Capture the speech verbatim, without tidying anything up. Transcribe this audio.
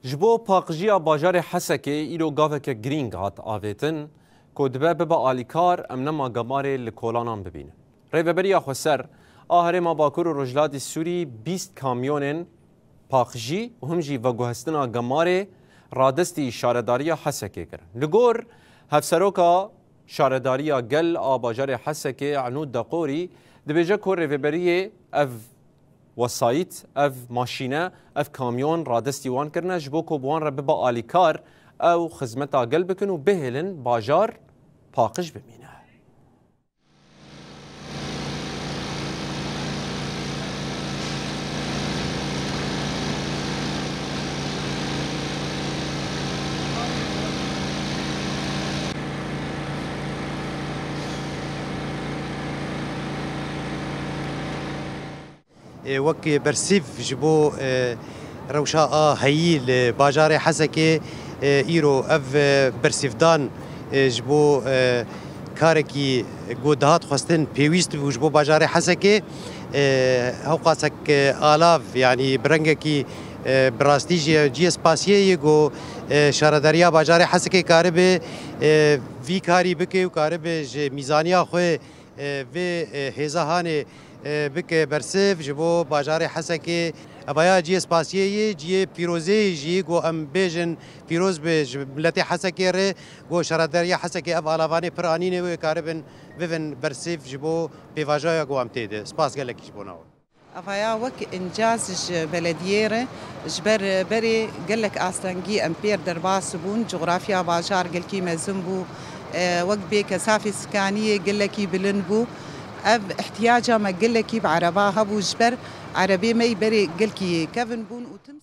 Ji bo paqijiya bajarê Hesekê îro gaveke girîng hat avêtin ku dibe bibe alîkar, em nema gemarê li kolanan bibînin. Rêveberiya Xweser a Herêma Bakur û Rojhilatî Sûrî bîst kamyonên paqijî û him jî veguhestina gemarê radestî şaredariya Hesekê kirin. Li gor Hevseroka Şaredariya Gel a bajarê Hesekê Enûd Deqorî dibêje ku rêveberiyê ev wesayît, ev maşîne, ev kamyon radestî wan kirine ji bo ku bi wan re bibe alîkar, ew xizmeta gel bikin û bihêlin bajar paqij bimîne. Ê, wek bersîv ji bo, e, rewşa a heyî li bajarê Hesekê, e, îro ev, e, bersîvdan, e, ji bo, e, karekî ku dihat xwestin pêwîst bû ji bo bajarê Hesekê, e, hewqasek, e, alav, yanî bi rengekî, e, bi rastî jî cihê spasiyê yê ku, e, şaredariya bajarê Hesekê karibe, e, vî karî bike û karibe ji mîzaniya xwe e, vê, e, hêza hanê, e, bike bersiv ji bo bajarê Hesekê. Evaya cihê spasiyê yê, cihê pîrozê yê jî ku em bêjin pîroz be ji miletê Hesekê re, ku şaredariya Hesekê ev alavanê pir anîne wê karibin bivin bersiv ji bo pêvajoya ku em tê de. Spas gelekî ji bo nawe. Evaya wek încaz ji belediyê re, ji ber berê gelek astengî em pêr derbas bûn, cografya bajar gelkî mezin bû, e, wek bê kesafê sikaniyê gelekî bilind bû. Ev ihtiyaca me gelekî bi ereba hebû, ji ber erebê me yî berê gelkî kevin bûn û tim